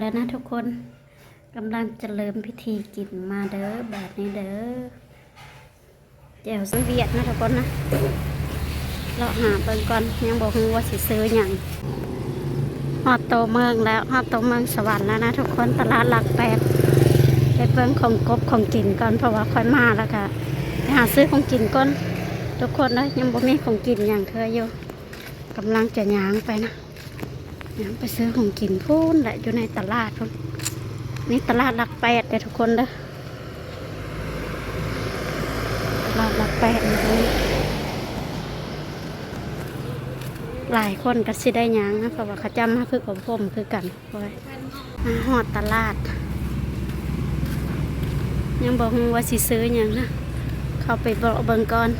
ແລ້ວນະທຸກຄົນ ກຳລັງຈະເລີ່ມພິທີກິນ ມາເດີ ບາດນີ້ເດີ ແຈ່ວຊາວຽດນະທຸກຄົນນະ ເລາະຫາເບິ່ງກ່ອນ ຍັງບໍ່ຮູ້ວ່າຊິຊື້ຫຍັງ. ຮອດໂຕເມືອງແລ້ວ ຮອດໂຕເມືອງສະຫວັນແລ້ວນະທຸກຄົນ ຕະຫຼາດຫຼັກແປດ ໄປເບິ່ງຂອງກົບຂອງກິນກ່ອນ ເພາະວ່າຂ້ອຍມາແລ້ວກະໄປຫາຊື້ຂອງກິນກ່ອນທຸກຄົນເອີຍ ຍັງບໍ່ມີຂອງກິນຫຍັງເທື່ອຢູ່ ກຳລັງຈະຍ່າງໄປນະ ຍ່າງໄປຊື້ຂອງກິນພຸ້ນແຫຼະ ຢູ່ໃນຕະຫຼາດພຸ້ນ ນີ້ຕະຫຼາດຫຼັກແປດເດີທຸກຄົນເດີ ຕະຫຼາດຫຼັກແປດນີ້ ຫຼາຍຄົນກໍຊິໄດ້ຍ່າງນະ ເພາະວ່າເຂົາເຈົ້າມາຝຶກອົບຮົມຄືກັນ. ໂອ້ຍ ມາຮອດຕະຫຼາດ ຍັງບໍ່ຮູ້ວ່າຊິຊື້ຫຍັງນະ ເຂົ້າໄປເລາະເບິ່ງກ່ອນ.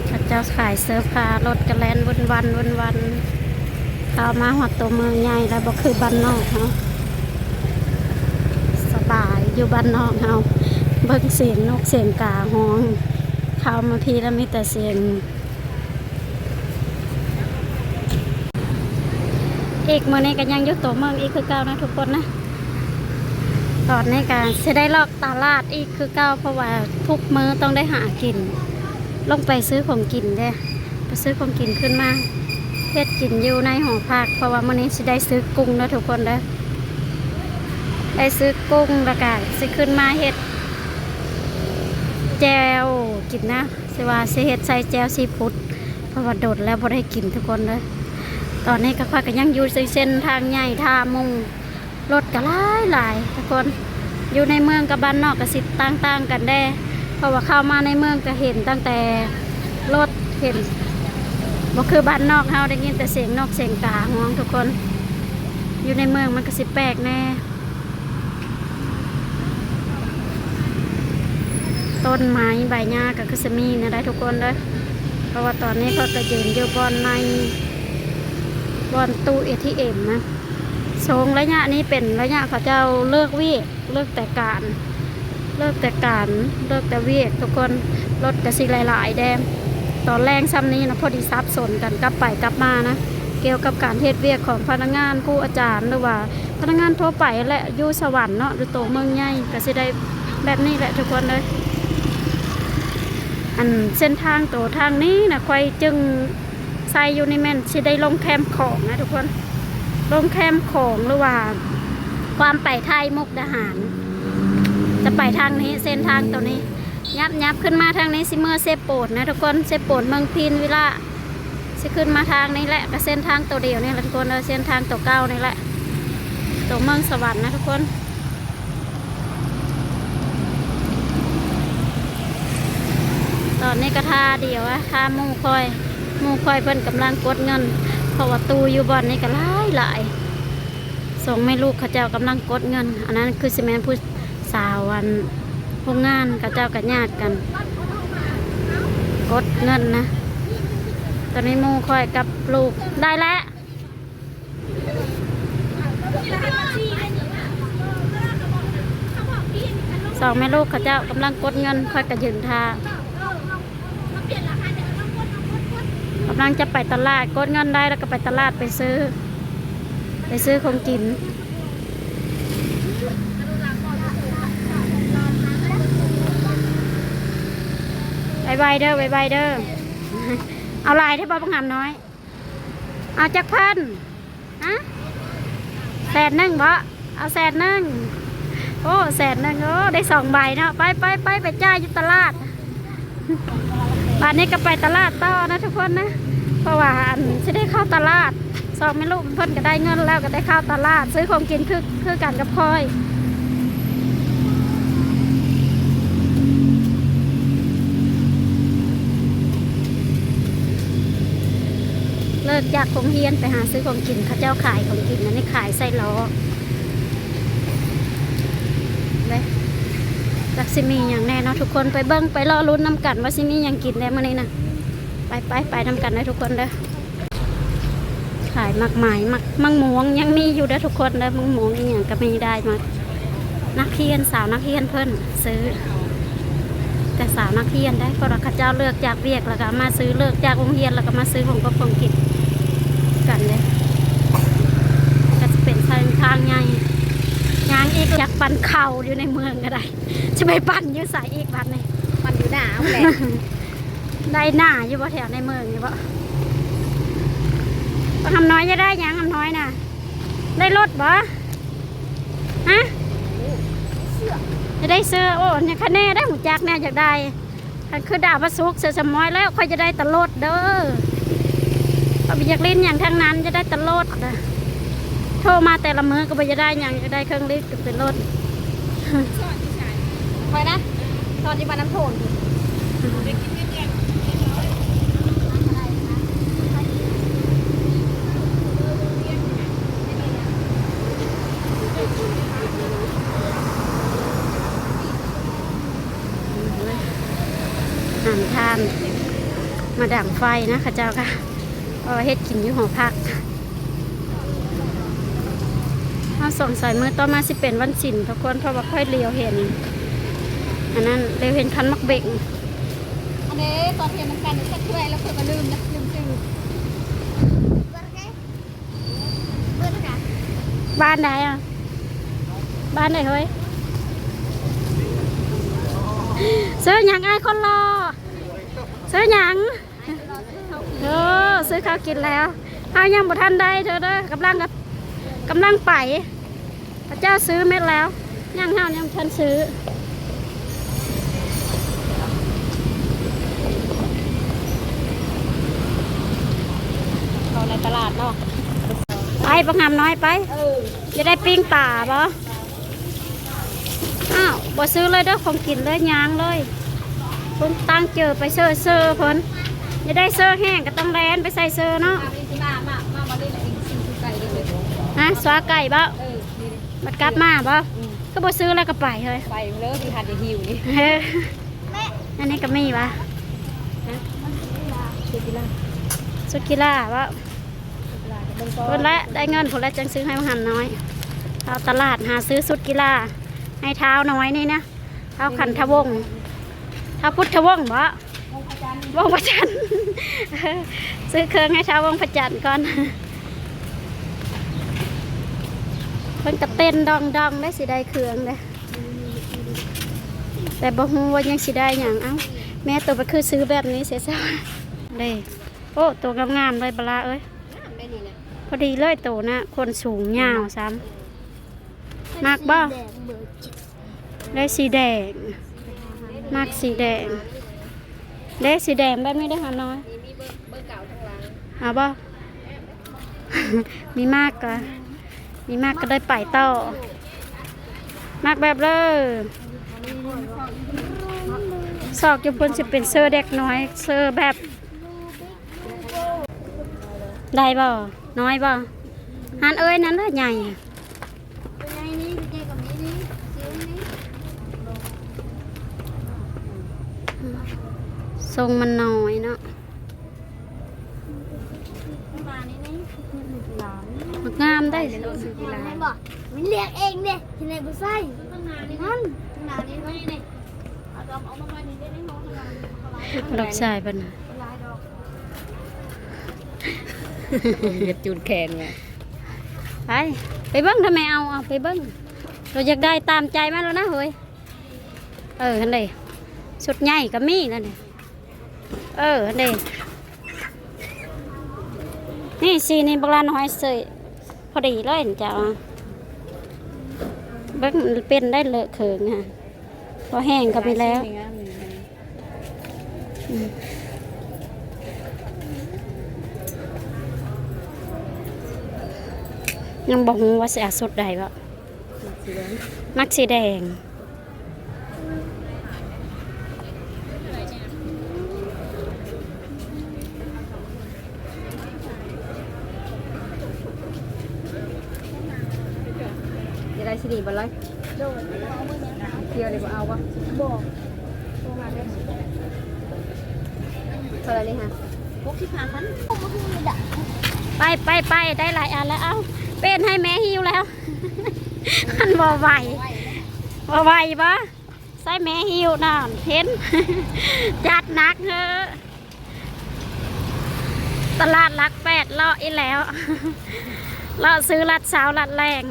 ເຂົາເຈົ້າຂາຍເສື້ອຜ້າ ລົດກະແລ່ນວຸ່ນວັນ ວຸ່ນວັນ. ເຂົ້າມາຮອດຕົວເມືອງໃຫຍ່ແລ້ວ ບໍ່ຄືບ້ານນອກເຮົາ ສະບາຍ ຢູ່ບ້ານນອກເຮົາ ເບິ່ງສຽງນົກສຽງກາຮ້ອງ ເຂົ້າມາພີ້ແລ້ວມີແຕ່ສຽງ ອີກມື້ນີ້ກໍຍັງຢູ່ຕົວເມືອງອີກຄືເກົ່ານະທຸກຄົນນະ. ຕອນນີ້ກໍຊິໄດ້ລອກຕະຫຼາດອີກຄືເກົ່າ ເພາະວ່າທຸກມື້ຕ້ອງໄດ້ຫາກິນ ລົງໄປຊື້ຂອງກິນເດ້ ໄປຊື້ຂອງກິນຂຶ້ນມາເຮັດກິນຢູ່ໃນຫໍພັກ ເພາະວ່າມື້ນີ້ຊິໄດ້ຊື້ກຸ້ງເດີທຸກຄົນເດີ ໄດ້ຊື້ກຸ້ງ ແລ້ວກໍຊິຂຶ້ນມາເຮັດແຈ່ວກິນນະ. ຊິວ່າຊິເຮັດໃສ່ແຈ່ວຊີຟູດ ເພາະວ່າດົນແລ້ວບໍ່ໄດ້ກິນທຸກຄົນເດີ. ຕອນນີ້ກໍຂ້ອຍກໍຍັງຢູ່ໃນເສັ້ນທາງໃຫຍ່ທ່າໝູ່ ລົດກໍຫຼາຍໆ ທຸກຄົນ ຢູ່ໃນເມືອງກັບບ້ານນອກກໍຊິຕ່າງໆກັນແດ່ ເພາະວ່າເຂົ້າມາໃນເມືອງກໍເຫັນຕັ້ງແຕ່ລົດ ເຫັນ ບໍ່ຄືບ້ານນອກເຮົາ ໄດ້ຍິນແຕ່ສຽງນົກສຽງກາຮ້ອງທຸກຄົນ ຢູ່ໃນເມືອງມັນກໍຊິແປກແດ່. ຕົ້ນໄມ້ໃບຫຍ້າກໍຄືຊິມີແນວໃດທຸກຄົນເດີ ເພາະວ່າຕອນນີ້ຂ້ອຍກໍຢືນຢູ່ບ່ອນໃນ ບ່ອນຕູ້ເອທີເອັມນະ. ຊ່ວງໄລຍະນີ້ເປັນໄລຍະເຂົາເຈົ້າເລີກວຽກ ເລີກແຕ່ການ ເລີກແຕ່ການ ເລີກແຕ່ວຽກທຸກຄົນ ລົດກໍຊິຫຼາຍໆແດ່. ຕອນແລງຊ່ຳນີ້ນະ ພໍດີສັບສົນກັນກັບໄປກັບມານະ ກ່ຽວກັບການເຮັດວຽກຂອງພະນັກງານ ຄູອາຈານ ຫຼືວ່າ ພະນັກງານທົ່ວໄປແຫຼະ ຢູ່ສະຫວັນເນາະ ຢູ່ໂຕເມືອງໃຫຍ່ ກໍຊິໄດ້ແບບນີ້ແຫຼະທຸກຄົນເອີຍ. ອັນເສັ້ນທາງໂຕທາງນີ້ນະ ຂ້ອຍຈຶ່ງໃສ່ຢູ່ນີ້ແມ່ນຊິໄດ້ລົງແຄມຂອງນະທຸກຄົນ ລົງແຄມຂອງ ຫຼືວ່າຄວາມໄປໄທມຸກດາຫານ ຈະໄປທາງນີ້ ເສັ້ນທາງໂຕນີ້ ຫຍັບໆຂຶ້ນມາທາງນີ້ ຊິເມືອເຊໂປນນະທຸກຄົນ ເຊໂປນ ເມືອງພີນວິລະ. ຊິຂຶ້ນມາທາງນີ້ແຫຼະ ກໍເສັ້ນທາງໂຕດຽວນີ້ແຫຼະທຸກຄົນເອີຍ ເສັ້ນທາງໂຕເກົ່ານີ້ແຫຼະ ໂຕເມືອງສະຫວັນນະທຸກຄົນ. ຕອນນີ້ກໍຖ້າດຽວ ຖ້າໝູ່ຂ້ອຍ ໝູ່ຂ້ອຍເພິ່ນກຳລັງກົດເງິນ ເພາະວ່າຕູ້ຢູ່ບ່ອນນີ້ກໍຫຼາຍໆ ສອງແມ່ລູກເຂົາເຈົ້າກຳລັງກົດເງິນ ອັນນັ້ນຄືຊິແມ່ນຜູ້ ສາວອັນໂຮງງານ ເຂົາເຈົ້າກໍຍາດກັນກົດເງິນນະ. ຕອນນີ້ໝູ່ຂ້ອຍກັບລູກ ໄດ້ແລ້ວ ສອງແມ່ລູກເຂົາເຈົ້າກຳລັງກົດເງິນ ຂ້ອຍກໍຢືນຖ້າ. ກຳລັງຈະໄປຕະຫຼາດ ກົດເງິນໄດ້ແລ້ວກໍໄປຕະຫຼາດ ໄປຊື້ ໄປຊື້ຂອງກິນ ໄວໆເດີ ໄວໆເດີ. ເອົາຫຼາຍແທ້ບໍ່ບັກຫຳນ້ອຍ ເອົາຈັກພັນ? ຮະ ແສນໜຶ່ງບໍ? ເອົາແສນໜຶ່ງ ໂອ້ ແສນໜຶ່ງ ໂອ້ ໄດ້ສອງໃບເນາະ ໄປ ໄປ ໄປ ໄປຈ່າຍຢູ່ຕະຫຼາດ. ບາດນີ້ກໍໄປຕະຫຼາດຕໍ່ນະທຸກຄົນນະ ເພາະວ່າອັນຊິໄດ້ເຂົ້າຕະຫຼາດ ສອງແມ່ລູກເພິ່ນກໍໄດ້ເງິນແລ້ວ ກໍໄດ້ເຂົ້າຕະຫຼາດ ຊື້ຂອງກິນຄື ຄືກັນກັບຂ້ອຍ. ເລີ ຈາກໂຮງຮຽນໄປຫາຊື້ຂອງກິນ ເຂົາເຈົ້າຂາຍຂອງກິນ ອັນນີ້ຂາຍໄສ້ລໍ້ເດ້. ຈັກຊິມີຫຍັງແດ່ເນາະທຸກຄົນ ໄປເບິ່ງໄປລໍລຸ້ນນຳກັນວ່າຊິມີຫຍັງກິນແດ່ມື້ນີ້ນະ. ໄປໆ ໄປນຳກັນເດີທຸກຄົນເດີ. ຂາຍໝາກໄມ້ ໝາກ ໝາກມ່ວງຍັງມີຢູ່ເດີທຸກຄົນເດີ ໝາກມ່ວງອີ່ຫຍັງກໍມີ ໄດ້ໝົດ. ນັກຮຽນ ສາວນັກຮຽນເພິ່ນຊື້ ແຕ່ສາວນັກຮຽນໄດ໋ ເພາະວ່າເຂົາເຈົ້າເລີກຈາກວຽກ ແລ້ວກໍມາຊື້ ເລີກຈາກໂຮງຮຽນ ແລ້ວກໍມາຊື້ຂອງ ຂອງກິນກັນເດ້. ກໍຈະເປັນເສັ້ນທາງໃຫຍ່ ຍ່າງອີກ ຢາກປັ່ນເຂົ້າຢູ່ໃນເມືອງກໍໄດ້ ຈະໄປປັ່ນຢູ່ໃສອີກບັດນີ້ ປັ່ນຢູ່ໜ້າພຸ້ນແຫຼະ. ໄດ້ໜ້າຢູ່ບໍ່ ແຖວໃນເມືອງນີ້ບໍ່? ບັກຫຳນ້ອຍຈະໄດ້ຫຍັງ ຫຳນ້ອຍນະ? ໄດ້ລົດບໍ່? ຮະ? ຈະໄດ້ເສື້ອ. ໂອ້ ຍັງຄະແນໄດ້ ຮູ້ຈັກແນ່ ຢາກໄດ້. ຄັນຄືດາວພະສຸກ ເສື້ອສະໝອຍແລ້ວ ຂ້ອຍຈະໄດ້ແຕ່ລົດເດີ. ຂ້ອຍບໍ່ຢາກຫຼິ້ນຫຍັງທັງນັ້ນ ຈະໄດ້ແຕ່ລົດ. ໂທມາແຕ່ລະມື້ກໍບໍ່ຢາກໄດ້ຫຍັງ ຢາກໄດ້ເຄື່ອງຫຼິ້ນ ເປັນລົດ. ຂ້ອຍນະ ສອນຢູ່ບ້ານນ້ຳໂທນ ຫາງທາງມາດັງໄຟນະ ເຂົາເຈົ້າກະ ເອີ ເຮັດກິນຢູ່ຫໍພັກ. ເຮົາສອງສາຍມື້ຕໍ່ມາຊິເປັນວັນສິນທຸກຄົນ ເພາະວ່າຂ້ອຍຫຼຽວເຫັນ ອັນນັ້ນ ຫຼຽວເຫັນຄັນໝາກເບັງ. ອັນນີ້ຕອນຮຽນນຳກັນ ຈັກເທື່ອແລ້ວ ຂ້ອຍກໍລືມນະ ລືມຊື່. ບ້ານໃດອະ? ບ້ານໃດເຮີ້ຍ? ຊື້ຫຍັງອ້າຍຄົນຫຼໍ່? ຊື້ຫຍັງ? ໂອ້ ຊື້ເຂົ້າກິນແລ້ວ ເຮົາຍັງບໍ່ທັນໄດ້ເທື່ອເດີ ກຳລັງ ກຳລັງໄປ ເຂົາເຈົ້າຊື້ເໝິດແລ້ວ ຍັງ ເຮົາຍັງບໍ່ທັນຊື້. ເຂົ້າໃນຕະຫຼາດເນາະ ໄປບັກຫຳນ້ອຍໄປ. ເອີ ຈະໄດ້ປີ້ງປາບໍ່? ອ້າວ ບໍ່ຊື້ເລີຍເດີ ຂອງກິນເລີຍ ຍ່າງເລີຍ. ເພິ່ນຕັ້ງເຈີໄປເຊີເຊີເພິ່ນ ຢາກໄດ້ເຊີແຫ້ງກໍຕ້ອງແລ່ນໄປໃສ່ເຊີເນາະ. ມາ ມາ ມາ ມານີ້ລະເອງ ຊິງໄກ່ເດີ. ຮະ ສວາໄກ່ບໍ່? ເອີ ນີ້ ບັດກັບມາບໍ່? ອືມ ກໍບໍ່ຊື້ແລ້ວກໍໄປເຮີ້ຍ. ໄປເລີຍ ຊິຫັດຈະຫິວນີ້. ເອີ ອັນນີ້ກໍມີຫວາ? ຮະ ຊຸດກິລາ ຊຸດກິລາບໍ່? ພຸ້ນແຫຼະ ໄດ້ເງິນພຸ້ນແຫຼະ ຈັ່ງຊື້ໃຫ້ບັກຫຳນ້ອຍ. ເຂົ້າຕະຫຼາດຫາຊື້ຊຸດກິລາໃຫ້ທ້າວນ້ອຍນີ້ນະ ທ້າວຂັນທະວົງ ທ້າວພຸດທະວົງບໍ? ວົງພະຈັນ ວົງພະຈັນ ຊື້ເຄື່ອງໃຫ້ທ້າວວົງພະຈັນກ່ອນ. ເພິ່ນກະເຕັ້ນດອງໆ ໄດ້ ຊິໄດ້ເຄື່ອງເດ້ ແຕ່ບໍ່ຮູ້ວ່າຍັງຊິໄດ້ຫຍັງ. ເອົ້າ ແມ່ໂຕໄປຄືຊື້ແບບນີ້ເສຍຊະເດ້. ໂອ້ ໂຕງາມໆ ເລີຍ ບາລາເອີຍ. ງາມໄດ໋ນີ້ນະ ພໍດີເລີຍໂຕນະ ຄົນສູງຍາວຊ້ຳ. ມັກບໍ່? ໄດ້ສີແດງ ມັກສີແດງເດ້ ສີແດງແບບນີ້ເດ້ຫານ້ອຍ. ເອົາບໍ່? ມີມັກກະ ມີມັກກະໄດ້ໄປຕໍ່. ມັກແບບເລີຍ ຊອກຢູ່ພຸ້ນຊິເປັນເສື້ອເດັກນ້ອຍ ເສື້ອແບບ ໄດ້ບໍ່? ນ້ອຍບໍ່? ຫັ້ນເອີຍ ນັ້ນລະໃຫຍ່. ຊົງມັນນ້ອຍເນາະ. ມັກງາມໄດ໋. ມັນລຽກເອງເດ້ ທີ່ໄດ້ບໍ່ໃສ່. ຫັ້ນ ລູກຊາຍເພິ່ນ ເຮັດຈູດແຂນໄງ. ໄປ ໄປເບິ່ງ ຖ້າແມ່ເອົາ ເອົາໄປເບິ່ງ. ໂຕຢາກໄດ້ຕາມໃຈມັນໂລດນະເຮີ້ຍ. ເອີ ຫັ້ນເດ້ ຊຸດໃຫຍ່ກໍມີນັ້ນເດ້. ເອີ ຫັ້ນເດ້ ນີ້ ສີນີ້ບັກຫຼ້ານ້ອຍເສີຍ ພໍດີເລີຍເຈົ້າ. ເບິ່ງ ເປັນໄດ້ເລີະເຂີງຫັ້ນ ບໍ່ແຫ້ງກໍມີແລ້ວ. ອືມ ຍັງບໍ່ຮູ້ວ່າຊິເອົາຊຸດໃດບໍ? ມັກສີແດງ ມັກສີແດງ. ໄດ້ຊິດີບໍ່ລະ? ໂດຍ. ເອົາເບີຫຍັງ? ກ່ຽວເລີຍ ບໍ່ເອົາບໍ່? ບໍ່. ໂທມາເດີ. ເທົ່າໃດນີ້ຮະ? ຫົກສິບຫ້າພັນ. ໄປ ໄປ ໄປ ໄດ້ຫຼາຍອັນແລ້ວ. ເອົ້າ ເປັນໃຫ້ແມ່ຫິ້ວແລ້ວ. ມັນບໍ່ໄຫວ ບໍ່ໄຫວບໍ່? ໃສ່ແມ່ຫິ້ວນຳເຫັນ ຈັດໜັກເຮີ້. ຕະຫຼາດຫຼັກແປດເລາະອີກແລ້ວ ເລາະຊື້ລັດເຊົ້າລັດແລງ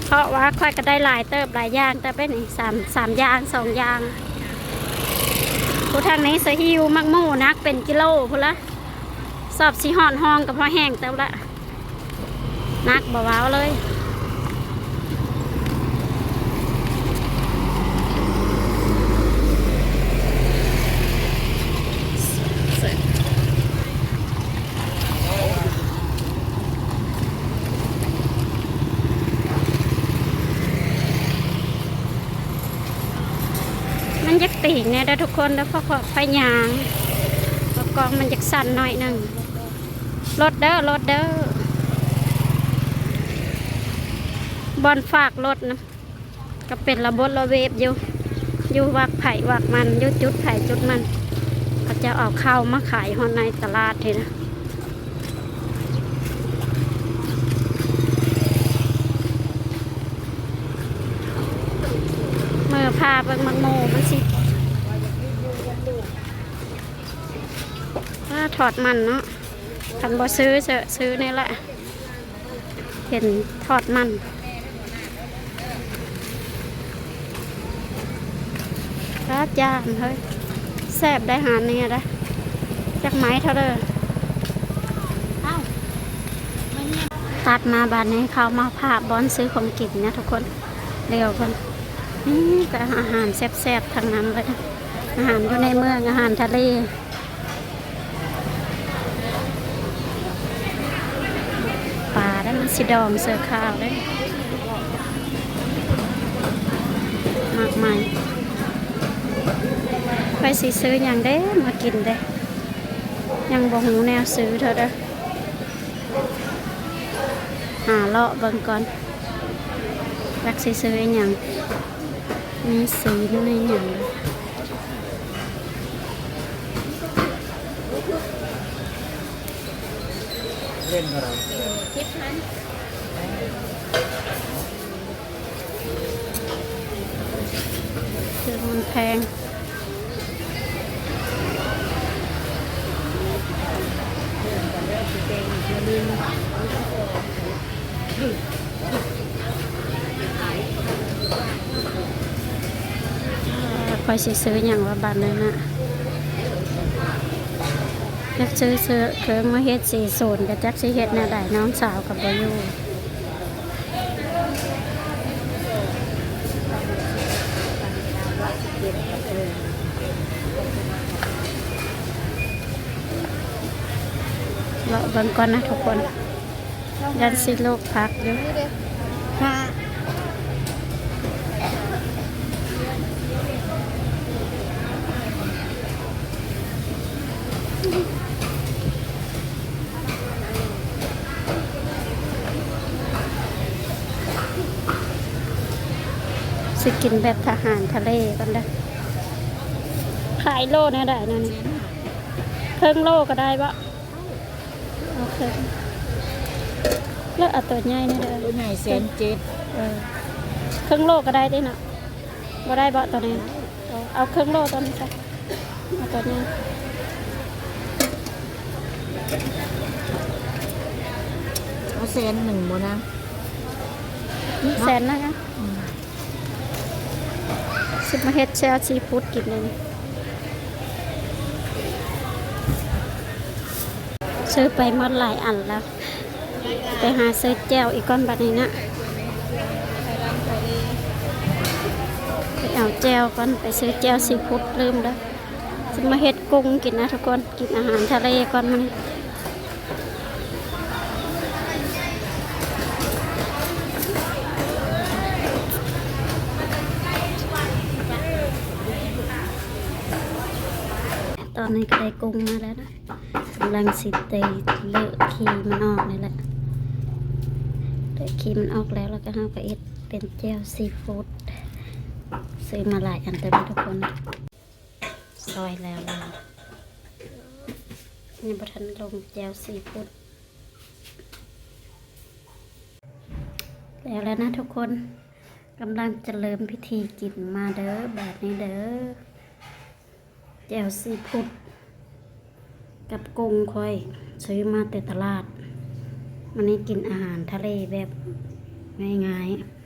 ເພາະວ່າຂ້ອຍກໍໄດ້ຫຼາຍເຕີບ ຫຼາຍຢ່າງເຕີບເດ້ນີ້ ສາມ ສາມຢ່າງ ສອງຢ່າງ. ຜູ້ທາງນີ້ສະຫິ້ວໝາກໝູ່ໜັກເປັນກິໂລພຸ້ນລະ ສອບຊິຮອດຫ້ອງກໍພໍແຮງເຕີບລະ. ໜັກບໍ່ເວົ້າເລີຍ. ມັນຢາກຕີງແດ່ເດີທຸກຄົນເດີ ເພາະຂ້ອຍຍ່າງ ເພາະກ້ອງມັນຢາກສັ່ນໜ້ອຍໜຶ່ງ. ລົດເດີ ລົດເດີ ບ່ອນຝາກລົດນະ ກໍເປັນລະບົດລະເວບຢູ່ ຢູ່ວັກໃຜວັກມັນ ຢູ່ຈຸດໃຜຈຸດມັນ. ເຂົາເຈົ້າເອົາເຂົ້າມາຂາຍຮອດໃນຕະຫຼາດນີ້ນະ. ເມືອພາເບິ່ງໝາກໂມມັນຊິ ອາ ທອດມັນເນາະ. ຄັນບໍ່ຊື້ ຊື້ນີ້ລະ ເຫັນທອດມັນ. ປາດ ຢ້ານເຮີ້ຍ ແຊບໄດ໋ ຮ້ານນີ້ໄດ໋. ຈັກໄມ້ເທົ່າໃດ? ເອົ້າ ມາເຍ ຕັດມາບາດນີ້ ເຂົ້າມາພາບບ່ອນຊື້ຂອງກິນນະທຸກຄົນ. ຫຼຽວເບິ່ງ ນີ້ກໍອາຫານແຊບໆທັງນັ້ນເລີຍ ອາຫານຢູ່ໃນເມືອງ ອາຫານທະເລ. ປາໄດ້ ມັນຊິດອງເສືອຂາວໄດ້ ມາກມາຍ. ຂ້ອຍຊິຊື້ຫຍັງເດ້ມາກິນເດ້ ຍັງບໍ່ຮູ້ແນວຊື້ເທື່ອເດີ. ຫາເລາະເບິ່ງກ່ອນ ຈັກຊິຊື້ອີ່ຫຍັງ ມີຊີ້ນມີຫຍັງ. ເຫຼັ້ນເທົ່າໃດ? ສິບພັນ. ເຄື່ອງມັນແພງ. ຂ້ອຍຊິຊື້ຫຍັງວ່າບາດນີ້ນະ? ຢາກຊື້ເຄື່ອງມາເຮັດສີສູນ ກໍຈັກຊິເຮັດແນວໃດ ນ້ອງສາວກໍບໍ່ຢູ່. ເລາະເບິ່ງກ່ອນນະທຸກຄົນ ຢ້ານຊິໂລກພັກຢູ່. ຊິກິນແບບທະຫານທະເລກ່ອນເດີ. ຂາຍໂລແນວໃດແນວນີ້? ເຄິ່ງໂລກໍໄດ້ບໍ? ໂອເຄ ແລ້ວເອົາຕົວໃຫຍ່ນີ້ເດີ. ຕົວໃຫຍ່ແສນເຈັດ. ເອີ ເຄິ່ງໂລກໍໄດ້ຕິເນາະ. ບໍ່ໄດ້ບໍຕົວນີ້? ເອົາເຄິ່ງໂລຕົວນີ້ຊະ. ເອົາຕົວນີ້ ເອົາແສນໜຶ່ງບໍ່ນາງ? ແສນໜຶ່ງ. ອືມ ຊິມາເຮັດແຈ່ວຊີຟູດກິນເລີຍ. ຊື້ໄປໝົດຫຼາຍອັນແລ້ວ ໄປຫາຊື້ແຈ່ວອີກກ່ອນບັດນີ້ນະ. ໄປເອົາແຈ່ວກ່ອນ ໄປຊື້ແຈ່ວຊີຟູດ ລືມເດີ. ຊິມາເຮັດກຸ້ງກິນນະທຸກຄົນ ກິນອາຫານທະເລກ່ອນມື້ນີ້. ຕອນນີ້ກໍໄດ້ກຸ້ງມາແລ້ວນະ. ກຳລັງຊິໄດ້ເລີະຂີ້ມັນອອກນີ້ແຫຼະ ເລີະຂີ້ມັນອອກແລ້ວ ແລ້ວກໍເຮົາກໍເຮັດເປັນແຈ່ວຊີຟູດ ຊື້ມາຫຼາຍອັນເຕີບເນາະທຸກຄົນ. ຊອຍແລ້ວລະ ຍັງບໍ່ທັນລົງແຈ່ວຊີຟູດ. ແລ້ວລະນະທຸກຄົນ ກຳລັງຈະເລີ່ມພິທີກິນ ມາເດີບາດນີ້ເດີ ແຈ່ວຊີຟູດກັບກຸ້ງ ຂ້ອຍຊື້ມາແຕ່ຕະຫຼາດ. ມື້ນີ້ກິນອາຫານທະເລແບບງ່າຍໆ.